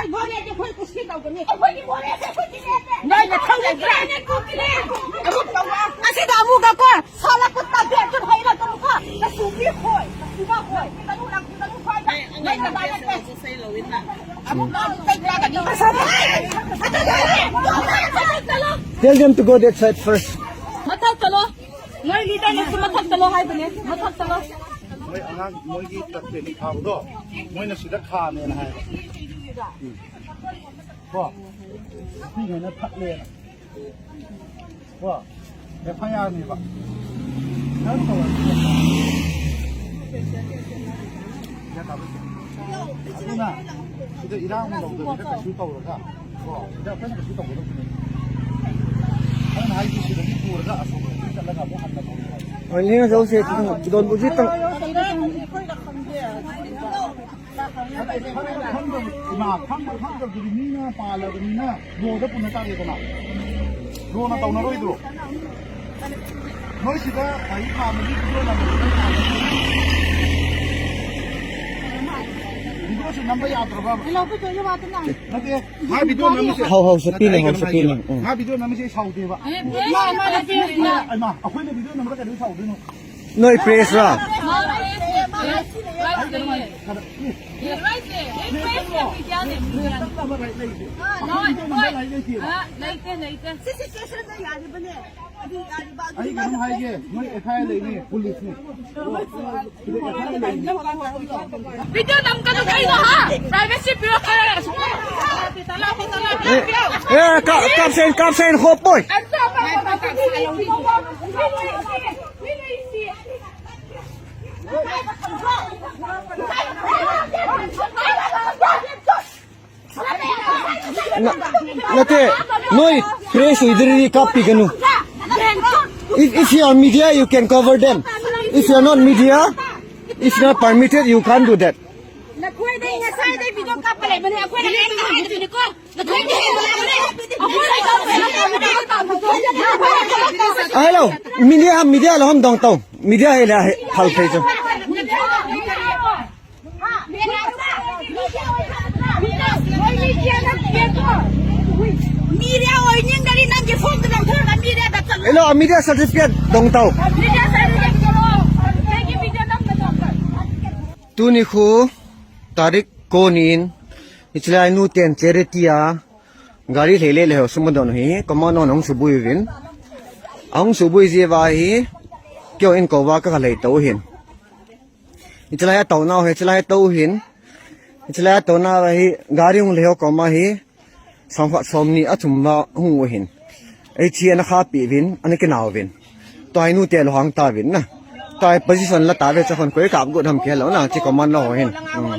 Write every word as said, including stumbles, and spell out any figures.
ꯃꯣꯔꯦꯁꯦ ꯑꯩꯈꯣꯏ ꯀꯨꯁꯤ ꯇꯧꯒꯅꯤ꯫ ꯑꯩꯈꯣꯏꯒꯤ ꯃꯣꯔꯦꯁꯦ ꯑꯩꯈꯣꯏꯒꯤꯅꯦ꯫ ꯅꯣꯏ ꯅꯊꯧ ꯂꯩꯕ꯭ꯔꯥ? ꯑꯃꯨꯛ ꯇꯧꯔꯛꯑꯣ꯫ ꯑꯁꯤꯗ ꯑꯃꯨꯛꯀ ꯀꯣ, ꯁꯥꯂꯥ ꯀꯨꯠꯇꯥ ꯕꯦꯛꯇꯨ ꯍꯩꯔꯛꯀꯅꯨꯀꯣ꯫ ꯅꯁꯨꯕꯤ ꯈꯣꯏ, ꯅꯁꯨꯕ ꯈꯣꯏ, ꯇꯔꯨꯛ ꯂꯥꯛ ꯇꯔꯨꯛ ꯈꯣꯏ꯫ ꯅꯣꯏ ꯅꯕꯥꯏ ꯅꯠꯇꯦ꯫ ꯑꯃꯨꯛ ꯆꯩ ꯆꯥꯒꯅꯤ꯫ Tell them to go that side first. ꯃꯊꯛ ꯆꯠꯂꯣ꯫ ꯅꯣꯏ ꯂꯤꯗꯔꯅꯁꯨ ꯃꯊꯛ ꯆꯠꯂꯣ ꯍꯥꯏꯕꯅꯦ꯫ ꯃꯊꯛ ꯆꯠꯂꯣ꯫ ꯃꯣꯏ ꯑꯉꯥꯡ, ꯃꯣꯏꯒꯤ ꯇ꯭ꯔꯦꯅꯤꯡ ꯊꯥꯕꯗꯣ, ꯃꯣꯏꯅ ꯁꯤꯗ ꯈꯥꯝꯃꯦꯅ ꯍꯥꯏꯕ꯫ ꯎꯝ꯫ ꯀꯣ? ꯅꯨꯄꯤꯈꯩꯅ ꯊꯠꯂꯦꯅ꯫ ꯀꯣ? ꯑꯦꯐ ꯑꯥꯏ ꯑꯥꯔꯅꯦꯕ꯫ ꯅꯪ ꯇꯧꯔꯗꯤ ꯒ꯭ꯌꯥꯟ ꯇꯥꯕ꯭ꯔꯥ? ꯑꯗꯨꯅ ꯁꯤꯗ ꯏꯔꯥꯡ ꯇꯧꯗꯕꯤꯗ ꯀꯩꯁꯨ ꯇꯧꯔꯒ, ꯀꯣ? ꯁꯤꯗ ꯑꯩꯈꯣꯏꯅ ꯀꯩꯁꯨ ꯇꯧꯒꯗꯕꯁꯨ ꯅꯠꯇꯦ꯫ ꯑꯩꯅ ꯍꯥꯏꯗꯤ ꯁꯤꯗꯒꯤ ꯄꯨꯔꯒ ꯑꯁꯣꯝꯗ ꯆꯠꯂꯒ ꯑꯃꯨꯛ ꯍꯟꯅ ꯇꯧꯒꯗꯕ꯫ ꯍꯣꯏ, ꯅꯦ, ꯉꯁꯤ ꯗꯣꯟ ꯕꯨꯖꯤ ꯇꯪ꯫ ꯈꯪꯗꯕ, ꯏꯃꯥ, ꯈꯪꯕ ꯈꯪꯗꯕꯗꯨꯗꯤ ꯃꯤꯅ ꯄꯥꯜꯂꯕꯅꯤꯅ ꯂꯣꯗ ꯄꯨꯟꯅ ꯇꯥꯔꯦꯗꯅ꯫ ꯂꯣꯅ ꯇꯧꯅꯔꯣꯏꯗ꯭ꯔꯣ? ꯅꯣꯏ ꯁꯤꯗ ꯒꯥꯔꯤ ꯈꯥꯝꯕꯒꯤ ꯚꯤꯗꯤꯑꯣ ꯅꯝꯕꯗꯣ ꯅꯣꯏ ꯈꯥꯝꯕ꯫ ꯚꯤꯗꯤꯑꯣꯁꯦ ꯅꯝꯕ ꯌꯥꯗ꯭ꯔꯕ? ꯅꯠꯇꯦ, ꯃꯥ ꯚꯤꯗꯤꯑꯣ ꯅꯝꯃꯤꯁꯦ꯫ ꯍꯥꯎ, ꯍꯥꯎ, ꯁꯦ ꯄꯤꯅꯦ, ꯅꯠꯇꯦ, ꯑꯩ ꯍꯥꯎ, ꯀꯩꯅꯣꯝ ꯁꯦ ꯄꯤꯅꯦ, ꯍꯥꯏꯒꯦꯕ꯫ ꯎꯝ꯫ ꯃꯥ ꯚꯤꯗꯤꯑꯣ ꯅꯝꯃꯤꯁꯦ ꯑꯩ ꯁꯥꯎꯗꯦꯕ꯫ ꯃꯥ, ꯃꯥ, ꯅꯠꯇꯦ, ꯅꯠꯇꯦ꯫ ꯏꯃꯥ, ꯑꯩꯈꯣꯏꯅ ꯚꯤꯗꯤꯑꯣ ꯅꯝꯕꯗ ꯀꯩꯗꯧꯕꯩ ꯁꯥꯎꯗꯣꯏꯅꯣ? ꯅꯣꯏ ꯄ꯭ꯔꯦꯁꯔꯥ? ꯂꯩꯇꯦ, ꯂꯩꯇꯦ꯫ ꯁꯤ ꯁꯤꯆꯨꯋꯦꯁꯟꯗ ꯌꯥꯔꯤꯕꯅꯦ꯫ ꯑꯗꯨ ꯌꯥꯔꯤꯕ, ꯑꯗꯨ ꯑꯩ ꯀꯩꯅꯣꯝ ꯍꯥꯏꯒꯦ, ꯅꯣꯏ ꯑꯦꯐ ꯑꯥꯏ ꯑꯥꯔ ꯂꯩꯅꯤ, ꯄꯨꯂꯤꯁꯅꯤ꯫ ꯚꯤꯗꯤꯑꯣ ꯅꯝꯒꯅꯨ ꯀꯩꯅꯣ, ꯍꯥ? ꯄ꯭ꯔꯥꯏꯚꯦꯁꯤ ꯄꯤꯔꯛꯀꯅꯨ꯫ ꯑꯦ, ꯑꯦ, ꯀꯥꯞ-, ꯀꯥꯞꯁꯦꯟ, ꯀꯥꯞꯁꯦꯟ, ꯍꯣꯞ ꯕꯣꯏ꯫ ꯅ-, ꯅꯠꯇꯦ, ꯅꯣꯏ ꯄ꯭ꯔꯦꯁ ꯑꯣꯏꯗ꯭ꯔꯗꯤ ꯀꯥꯞꯄꯤꯒꯅꯨ꯫ If, if you are media, you can cover them. If you are not media, if you are permitted, you can't do that. ꯅꯈꯣꯏꯗꯩ ꯉꯁꯥꯏꯗꯩ ꯚꯤꯗꯤꯑꯣ ꯀꯥꯞꯄ ꯂꯩꯕꯅꯦ, ꯑꯩꯈꯣꯏꯅ ꯀꯔꯤꯝꯇ ꯍꯥꯏꯗꯕꯅꯤꯀꯣ꯫ ꯅꯈꯣꯏꯗꯤ ꯍꯦꯟꯅ ꯂꯥꯛꯑꯕꯅꯦ꯫ ꯑꯩꯈꯣꯏꯅ ꯀꯥꯞꯄ ꯂꯩꯕꯅꯦ꯫ Hello, media, media lo hom dong tong. Media he la he, phal phei cho. ꯃꯤꯔꯦ ꯑꯣꯏꯅꯤꯡꯗꯗꯤ ꯅꯪꯒꯤ ꯐꯣꯟꯗꯨ ꯂꯧꯊꯣꯛꯑꯒ ꯃꯤꯔꯦꯗ ꯆꯠꯂꯣ꯫ ꯍꯦꯜꯂꯣ, ꯃꯤꯗꯤꯌꯥ ꯁꯥꯔꯇꯤꯐꯤꯀꯦꯠ ꯗꯣꯡ ꯇꯧ꯫ ꯃꯤꯗꯤꯌꯥ ꯁꯥꯔꯇꯤꯐꯤꯀꯦꯠ ꯄꯤꯔꯛꯑꯣ꯫ ꯅꯪꯒꯤ ꯃꯤꯗꯤꯌꯥ ꯅꯝꯕꯔꯗꯣ꯫ ꯇꯨꯅꯤꯈꯨ ꯇꯥꯔꯤꯛ ꯀꯣꯅꯤꯟ ꯏꯆꯂꯥꯏ ꯅꯨ ꯇꯦꯟ ꯆꯦꯔꯤꯇꯤꯌꯥ ꯒꯥꯔꯤ ꯂꯩ ꯂꯩ ꯂꯩ ꯁꯨꯝꯕꯗꯣ ꯅꯍꯤ ꯀꯃꯥꯟ ꯅꯣ ꯅꯪ ꯁꯨꯕꯨꯏ ꯔꯤꯟ꯫ ꯑꯪ ꯁꯨꯕꯨꯏ ꯖꯦꯕꯥ ꯍꯤ ꯀ꯭ꯌꯣ ꯏꯟ ꯀꯣꯕꯥ ꯀ ꯂꯩ ꯇꯧ ꯍꯤꯟ꯫ ꯏꯆꯂꯥꯏ ꯇꯧꯅꯥꯎ ꯍꯦ, ꯏꯆꯂꯥꯏ ꯇꯧ ꯍꯤꯟ꯫ ꯏꯆꯂꯥꯏ ꯇꯧꯅꯥꯎ ꯍꯤ, ꯒꯥꯔꯤ ꯍꯨꯡ ꯂꯩꯍꯧ ꯀꯣꯃꯥ ꯍꯤ, ꯁꯣꯝꯈꯠ ꯁꯣꯝꯅꯤ ꯑꯊꯨꯝꯕ ꯍꯨꯡ ꯎꯍꯤꯟ꯫ ꯑꯩ ꯆꯤ ꯑꯅ ꯈꯥ ꯄꯤꯕꯤꯟ, ꯑꯅ ꯀꯅꯥꯎꯕꯤꯟ꯫ ꯇꯣꯏ ꯅꯨ ꯇꯦꯜ ꯍꯥꯡ ꯇꯥꯕꯤꯟ ꯅ꯫ ꯇꯣꯏ ꯄꯣꯖꯤꯁꯟ ꯂ ꯇꯥꯕꯦ ꯆꯈꯣꯟ ꯀꯣꯏ ꯀꯥꯞ ꯒꯨꯠ ꯍꯝ ꯀꯦ ꯂꯧ ꯅ ꯆꯤ ꯀꯣꯃꯥꯟ ꯂꯧ ꯍꯤꯟ꯫ ꯎꯝ꯫